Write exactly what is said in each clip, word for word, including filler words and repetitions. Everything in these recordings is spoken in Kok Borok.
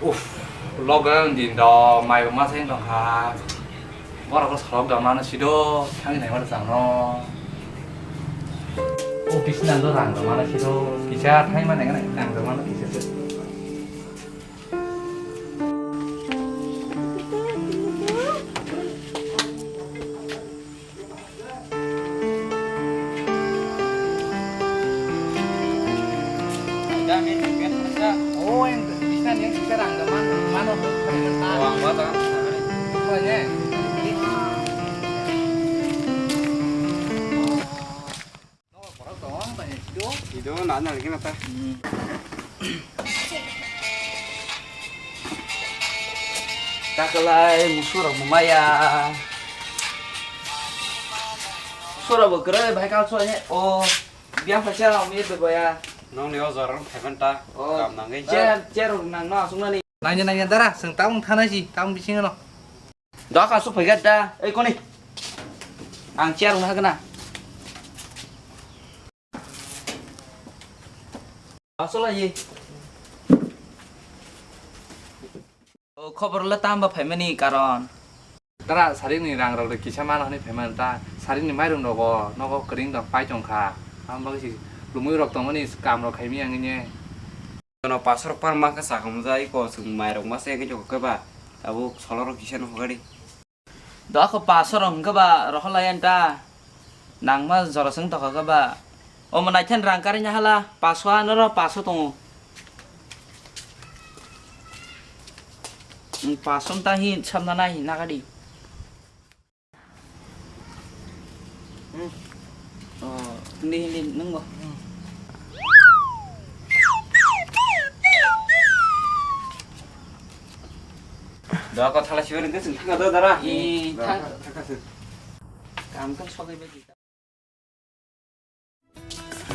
Uff, lockdown din do mai rok ma se tong kha. Borok ko salok da mano sido thang nai mano chang no. O kisa nang do rang do mano sido kisa thai mano nang do mano kisa se. Ido na na lagi nata. Takalai musu rok maya. Musu rok bo kere bai kal so ne. O biang phaisa rok ni do ya. Nong ni o jor rok phaiban ta. O kam nang gai. Chair, chair rok nang no asung nani. Nanya nanya dara, seng taung thana si, taung bising no. Doka su phaigat da, ei koni. Ang chair rok na hagna. Asolayi. O khobor le tamba phaimani karon. Tara saring ni rang rok de kisa mano hwnwi phaiman ta saring ni mairum rogo nogo kring dok pai tong kha. Ang bagwi si lumui rok tongmani kam rok khaimi ang ne. Jono pasor par ma kha sakam ja iko sung mai rok ma se ke jok ke ba. Tabuk solo rok kisa no hogari. Doko paso rok hwnkhe ba rohor lai ani ta. Nangma jora se wng tokha khe ba. Omo naikhe rang karwi naha la, paso ano ro paso tongo. Paso wng ta hi sabna nai hi nagadi. Hmm. Oh, hindi, hindi, nunggu. Hmm. Da ko thala sibar ke sing thang da dara. Ih, thang. Kam kan sogai bagi.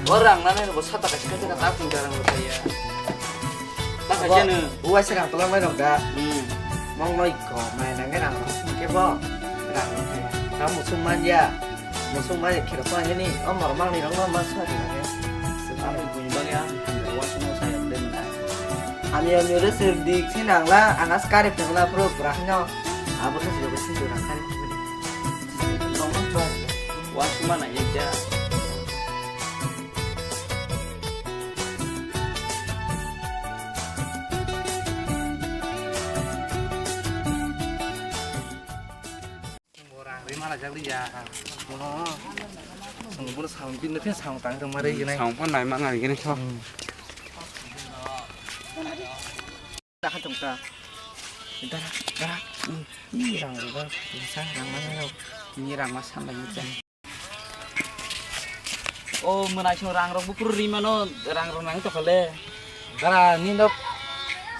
Orang nana bo sata kasi kasi kata pun jarang lo saya. Tak kasi anu. Uwa sih rang tulang main dong da. Hmm. Mong noi ko main nangke rang rong sing ke bo. Rang rong kaya. Kamu musuh manja. Musuh manja kira apa aja nih. Oh, normal nih, normal mas hari lagi. Sekarang punya bang ya. Uwa semua saya beli mana. Ami ami udah serdik sih nang lah, anas karib nang lah bro, berahnya. Apa tuh sudah bersih sudah karib. Tong tong. Uwa semua nanya aja. Rang rima la jak liya. Mono. Song bono samung bin na phe samung tang tong mare gini. Samung pon nai ma ngai gini kho. Dah tong ta. Dah dah. Ni rang rok. Ni rang ma sambai ni. O mwnai song rang rok buphuru ri mano, rang rok nang tokha le. Dara ni no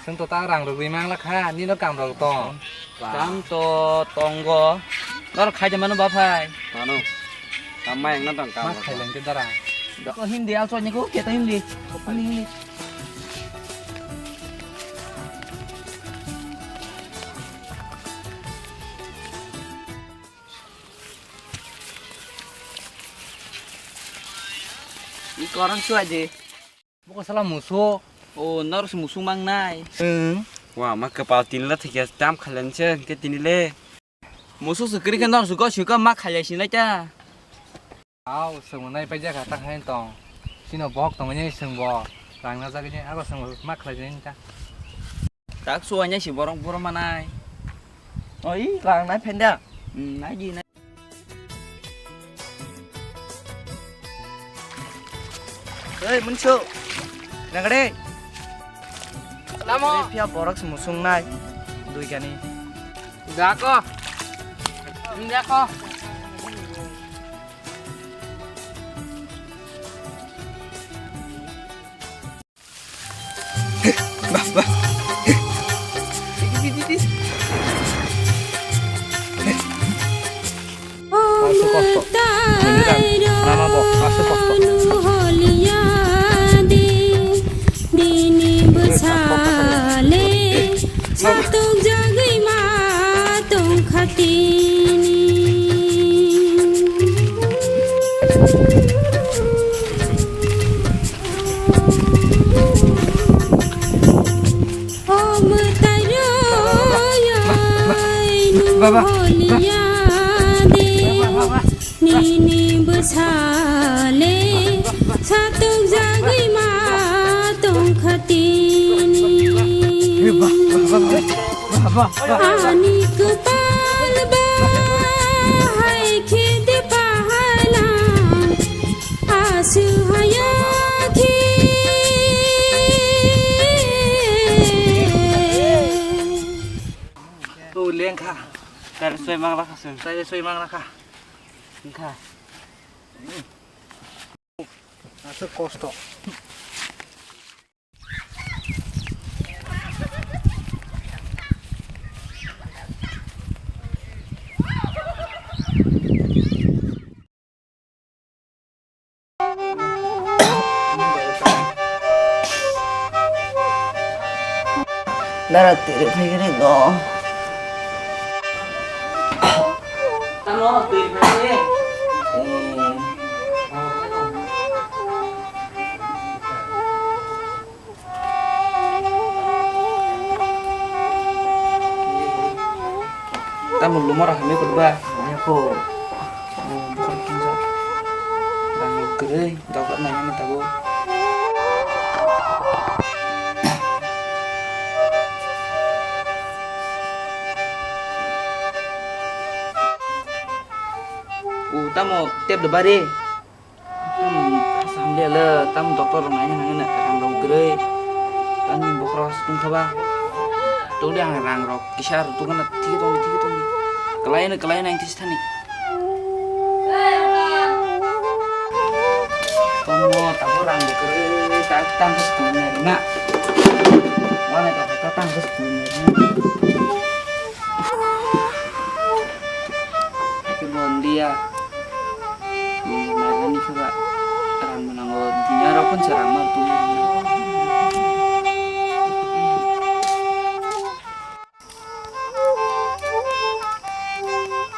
song to ta rang rok ri mang la kha, ni no kam rok tong. Kam to tongo. Nor khai de mano ba phai. Mano. Kam ma yang na tong kam. Ma khai lang ke dara. Ko hindi al so ni ko ke to hindi. Hindi hindi. I korang suai de. Buko sala musu. O, nor se musu mang nai. Eng. Wa, ma kepal tini la thikya tam khalen se ke tini le. Musu se kri ke nor su ko su ko ma khaya si nai ta. Au, sung nai pa ja ka ta hai tong. Sino bok tong ni sung bo. Rang na ja ni ago sung ma khaya ni ta. Tak suanya si borok borok manai. Oi, lang nai phenda. Hmm, nai di nai. Hei, munsu. Nagade. Lamo. Hei, pia borok se musung nai. Dui gani. Jako. Jako. Bah, bah. Asuk kosto. Ini kan nama bo, asuk kosto. Satok jagwi ma tongkha tini. O mwtai Baba. Holiya de nini bwsale satok jagwi ma tongkhatini. Ani kwpal ba hai khe de pahalang asu haya khe. O lengkha. Tare soi mang lakha sung. Tare soi mang lakha. Wngkha. Aswk kosto. Dara tiri phai ri go. Tamo tiri phai ri. Tamo lumora hamya kutba. Hamya ko. Bukhar kinsa. Rang rok kwrwi, dok nai ani tabuk. U tamo tep de bari. Tam samle le, tam doctor rok naina nangna rang rok kwrwi. Tamni bokhorok se tongkha ba. Tongdi ang rang rok kisa rok tongkha na, thik tongdi, thik tongdi. Kwlai no, kwlai no ang thani. Tamo tabo rang rok kwrwi, ta tam se tongna na. Wana ta ta tam se tongna. Bondia. Nairani khe ba rang bo nango, dunya rok phunsa rang ma tong.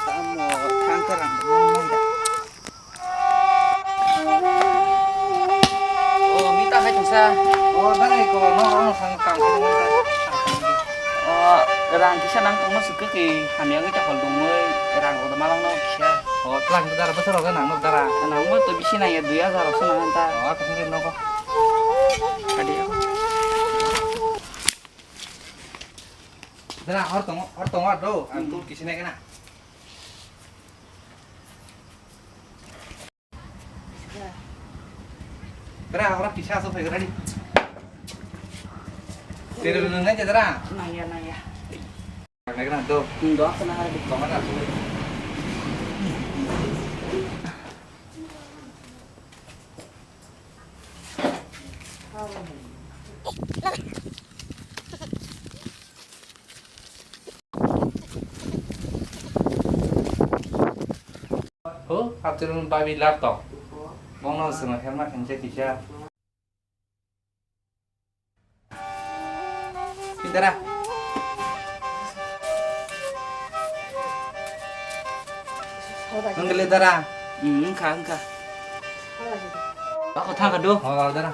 Tamo thangka rang bo nang da. O mita hai tongsa. O dai ko no no sang kang ko. O rang kisa nang tongma sukhe ke hamya ke chapal dongoi rang ko malang no kisa. O tlang dara bosor rok nang no dara. Nang mo to bisi nang ya dui hajar rok se nang ta. O thang ke no ko. Kadi. Dara hor tongo, hor tongo do. Ang tul kisi nai kana. Dara, ora kisa so phai gani. Tere nang nai dara. Nang ya, nang ya. Nang nai do. Hmm, do sana hari. Tong na. Ho, hapchirung babi laptop. Bono swngo helma khense kisa. Pindara. Nang le dara. Hmm, wngkha, wngkha. Bako thangkha do. Oh, dara.